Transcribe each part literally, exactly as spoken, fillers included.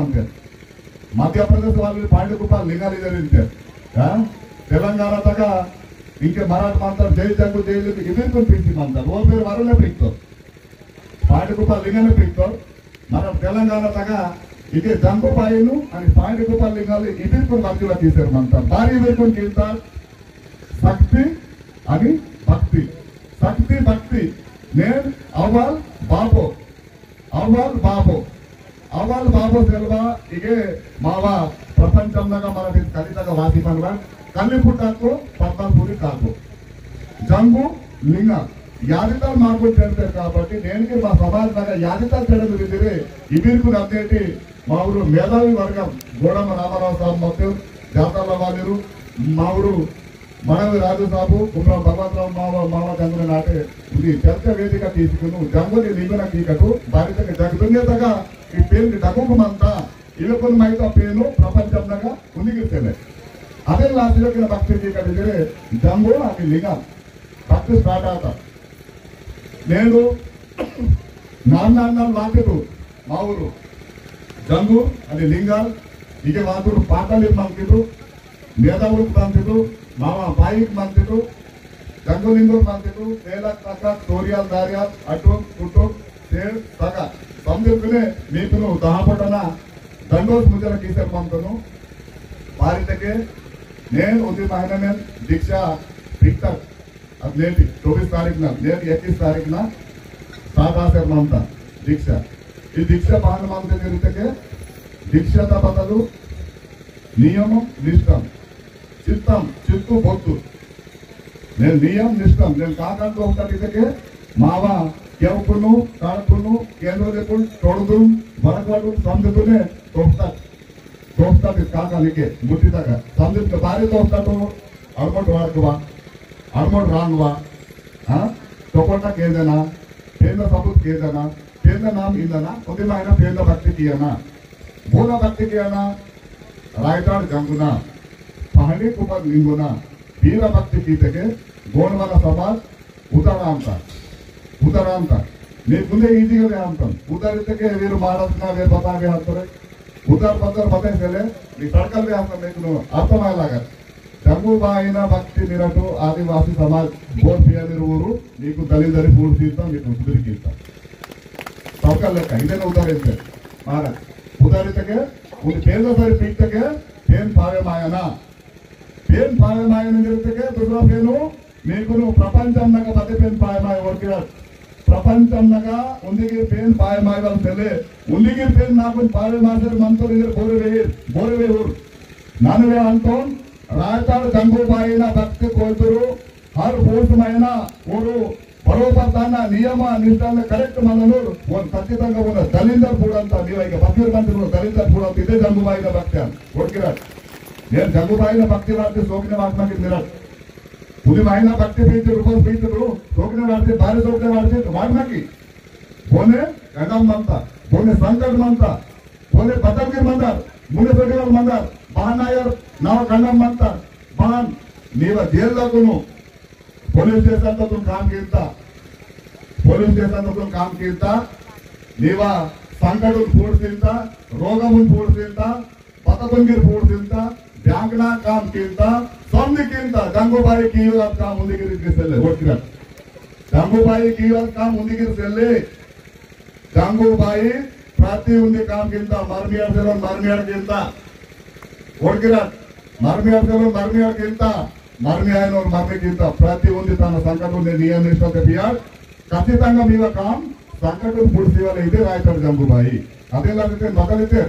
అంతే. మధ్యప్రదేశ్ వాళ్ళు పాండుకుప్ప లింగాలు ఇద్దరు ఇంతే. ఆ? తెలంగాణ తగ ఇంకే మరాఠ్ మంతారు, జై జంగు జై లింగు, ఇద్దరు పిలిచి మంతారు. ఓ పేరు వరుణే పిలుస్తారు. పాండుకుప్ప లింగానే పిలుస్తారు. మన తెలంగాణ తగ ఇదే జంగుబాయిను అని పాండుకుప్ప లింగాలు ఇద్దరు మధ్యలో తీశారు మంతారు. బారి ఇద్దరు కింద శక్తి అని భక్తి. శక్తి భక్తి. నేను అవ్వాల్ బాబో. అవ్వాల్ బాబో. అవ్వాల్ బాబో సెల్వా ఇగే మావా ప్రపంచంనగ మన కలితగ వాసి పనవా. కల్లి పుట్టకు పద్మపురి కాకు. జంగు లింగ. యాదిత మాకు తెలితే కాబట్టి నేను మా సమాజంనగ యాదిత తెలియదు విదిరే ఇదిర్కు అదేటి మా ఊరు మేధావి వర్గం గోడమ రామారావు సాబ్ మొత్తం జాతరల వాలిరు మా ఊరు మనవి రాజు సాబు, కుమ్రం భగవంతరావు మావ, మావ జంగున నాటే ఇది చర్చ వేదిక తీసుకుని జంగుని నిగున కీకటు బారితకి జగదున్యతగా ఈ పేరుకి డగుకుమంతా ఇవకుని మైత పేరు ప్రపంచంగా ఉందిగిరితేనే. అదే లాసిలోకి భక్తి కీకటిదిరే జంగు అది లింగం భక్తి స్టార్ట్ అవుతా. నేను నాన్న నాన్న లాంటిదు మా ఊరు జంగు అది లింగాల్ ఇక వాతుడు పాటలు మంకిదు మేధావులకు మంతిదు మామ బాయికి మంతిదు జంగు లింగులు మంతిదు తేలక్ తగ్గ తోరియాల్ దారియాల్ అటు కుటు తేల్ తగ సందిర్కునే మీకును దహాపటన దండోస్ ముజర కీసర్ మంతను. బారితకే నేను ఉది మహినమేన్ దీక్ష పిక్తర్ అది నేటి చొబ్బీస్ తారీఖున, నేటి ఎక్కిస్ తారీఖున సాదాసర్ మంత దీక్ష. ఈ దీక్ష బాండ మంత జరిగితే దీక్షత బదలు నియమం నిష్టం చిత్తం చిత్తు బొత్తు. నేను నియమం నిష్టం నేను కాకంటూ ఒకటికే మావ కెంపును కడుపును కేంద్ర తొడుదు వరకవడు సందుకునే తొప్తా తోస్తాది కాకలికే ముట్టితగ సందిత్క బారి తోస్తాటు అడమోడు వాడకవా అడమోడు రాంగవా. ఆ? తొకొట్ట కేందనా పేద సబుత్ కేందనా పేద నామ్ ఇందనా ఉదిమాయన పేద భక్తి కియనా బోన భక్తి కియనా రాయతాడు గంగునా పహండి కుపర్ లింగునా వీర భక్తి కీతకే గోండవాన సమాజ్ उतारा अंता उतारा अंता. मी कुंदे ईजी गले अंता उतारितके वीर महाराज ना वे बतावे हातरे उतार पत्तर बताई सेले मी सड़कल वे अंता मी कुनो अर्थ माय लागत. जंगूबाईना भक्ति मिरटू आदिवासी समाज बोर पिया निरुवुरु नीकु दलिंदरी फूड सीता नीकु उद्री कीता. सड़कल लेका इदेन उतारिते महाराज उतारितके उन पेन सरी पीतके पेन पावे मायना पेन पावे मायना जरितके दूसरा पेनु मीकुनु प्रपंचम नगा बदे पेन पावे माय वर्किरट. प्रपंचम नगा उंदिगिर पेन पावे माय वाल तेले उंदिगिर पेन नाकुन पावे मासर मंतोर इधर बोरे वेहिर बोरे वेहुर. नानुवे अंतोन रायताड़ जंगूबाईना भक्ति कोयतुरु हर पूस महीना ओरु बरोबर ताना नियम निष्ठान करेक्ट मननुर ओन खच्चितंगा ओन दलिंदर पूडंता मीवा इक बकीर मंत्री ओन दलिंदर पूडंता इदे जंगूबाईना भक्ति अन वर्किरट. नेनु जंगूबाईना भक्ति वार्ते सोकिने वाट माकी मिरट. उदिमाईना भक्ति पीते रूपस पीते रू सोकिने वार्ते बारे सोकिने वार्ते वाट माकी. बोने कंडम मंता बोने संकट मंता बोने बतंगीर मंदार मुने सोकिने मंदार बहान आयर नावा कंडम मंता बहान नीवा जेल लगुनु. पुलिस स्टेशन तो तुम काम कीता पुलिस स्टेशन तो तुम काम कीता. नीवा संकट उन फूड सीता रोगम उन फूड सीता पतपंगिर फूड सीता ब्यांकना काम कीता समझ कीता जंगूबाई कीवा काम उंदिगिर सेल्ले वर्किरट. जंगूबाई कीवा काम उंदिगिर सेल्ले. जंगूबाई प्रति उंदी काम कीता मरमियार सेलोन मरमियार कीता वर्किरट. मरमियार सेलोन मरमियार कीता मरमी आयनोर मरमी कीता प्रति उंदी तन संकट उंदी नियम निष्ठा ते पियार. खच्चितंगा मीवा काम संकट उन फूड सीवाले इदे रायताड़ जंगूबाई. अदे लगते बदलिते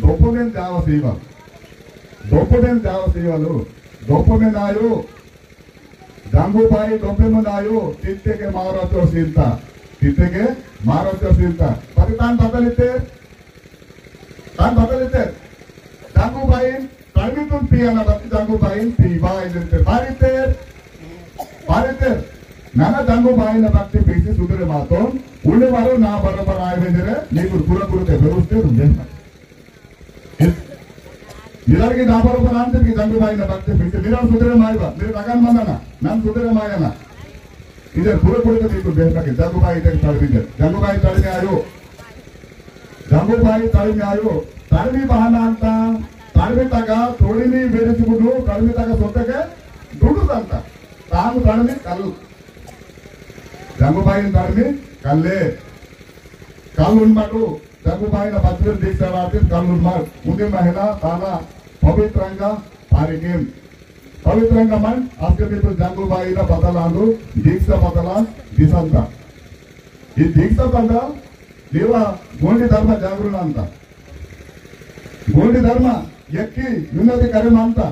दोपमेन जावा सीवा दोपमेन जावा सीवालु दोपमेन आयो. जंगूबाई दोपमेन आयो तित्तेके मारतो सीता तित्तेके मारतो सीता. पति तान बदलिते तान बदलिते जंगूबाई तड़मितुन पियाना बत्ती जंगूबाई पीवा इदे बारिते बारिते नना जंगूबाईना भक्ति पीसी सुधरे मातोन उंडे वारो ना बरोबर आय वेंजरे नीकुर कुरा कुरते बेरुस्ते रुंदे. मिरार की ना बरोबर आंतर की जंगूबाईना भक्ति पीसी मिरार सुधरे मायवा मिरार अगन मंदना नन सुधरे मायना. इधर पूरे पूरे तो बिल्कुल बेहतर के जंगूबाई इधर तड़मी इधर जंगूबाई तड़मी आयो. जंगुबाई तड़मी आयो, तड़मी बहाना अंता, तड़मी तगा तोड़िनी बेरिचुकुनु, तड़मी तगा सोत्तके डुडुस अंता। तांग तड़मी कल। जंगुबाई तड़मी कल्ले। कल उनमाटु, जंगुबाई ना बचपन दीक्षा राती कल उनमाट। उन्दी महीना ताना पवित्रंगा पारिकेम। पवित्रंगा मन, आस्के मीतु जंगुबाई ना बतलांदु, दीक्षा बतला, दिसंता। ई दीक्षा तगा, नीवा गोंडी धर्म जागरण अंता। गोंडी धर्म, यक्की, उन्नति करे मंता।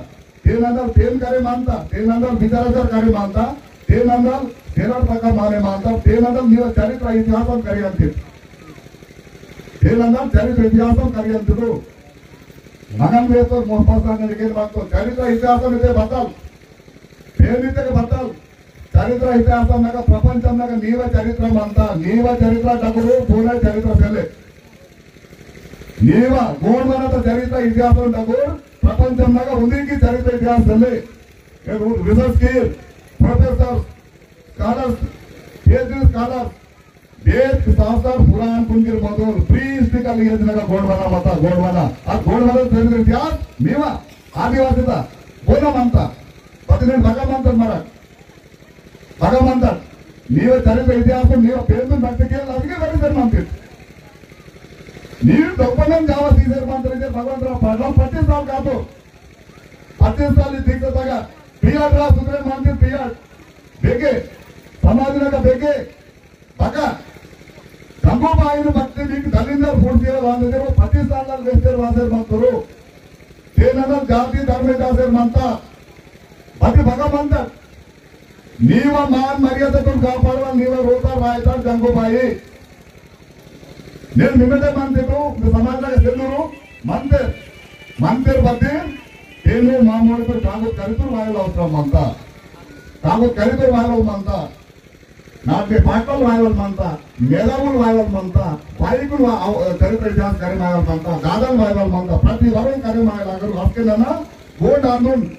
तेनंदल तेन करे मंता, तेनंदल विचाराचार करे मंता, तेनंदल तेरा तका माने मंता, तेनंदल नीवा चरित्र इतिहासम करे अंतिम। तेनंदल चरित्र इतिहासम करे अंतिम। मगन वेतो मोहपसा ने लेकिन बात तो चरित्र इतिहासम इते बतल। पेन इते बतल। चरित्र इतिहासम नगा प्रपंचम नगा नीवा चरित्र मंता, नीवा चरित्र डगुर, पूरा चरित्र सेले। नीवा गोंडवाना तो चरित्र इतिहासम डगुर, प्रपंचम नगा उन्दी की चरित्र इतिहास सेले। ये रिसर्च की, professor, scholars, PhD scholars, वेद, शास्त्र, पुराण, कुंजिर मदोल, pre-historical age नगा गोंडवाना मता, गोंडवाना। आ गोंडवाना चरित्र इतिहास, नीवा, आदिवासीता, बोना मंता, पतिनेन बगा मंता मरा। बगा मंता, नीवा चरित्र इतिहास, नीवा पेंदु भक्ति के लागिके बड़ी सर मंता। नीवा दौपंगम जावा सीसर मंता, इधर भगवंतराव पाटला, पच्चीस साल का तो। पच्चीस साल दीक्षा तगा, पियाट रा सुधरे मंता, पियाट। बेगे, समाज नगा बेगे, बगा, जंगुबाईन भक्ति मीकु दलिंदर फूड सीयर वांदे वो पच्चीस साल वेस्टर वासेर मंतोर। तेनंदल जाति धर्म जासेर मंता। बती बगा मंता। नीवा मान मर्यादा तुम कापाड़वा, नीवा रोता रायता जंगुबाई। नेन निमेटे मंता तो, समाज नगा सेल्लुर, मंता। मंता बती, तेनु मामूलु तो जागृत करितुर वायवल अवसरम मंता। जागृत करितुर वायवल मंता। नाटे पाटल वायवल मंता, मेधावुल वायवल मंता, पाइकुल वा-, अव-, चरित्र इतिहास करे मायवल मंता, दादल वायवल मंता, प्रति वरों करे मायवल अगर असके नना, वो डांडुन,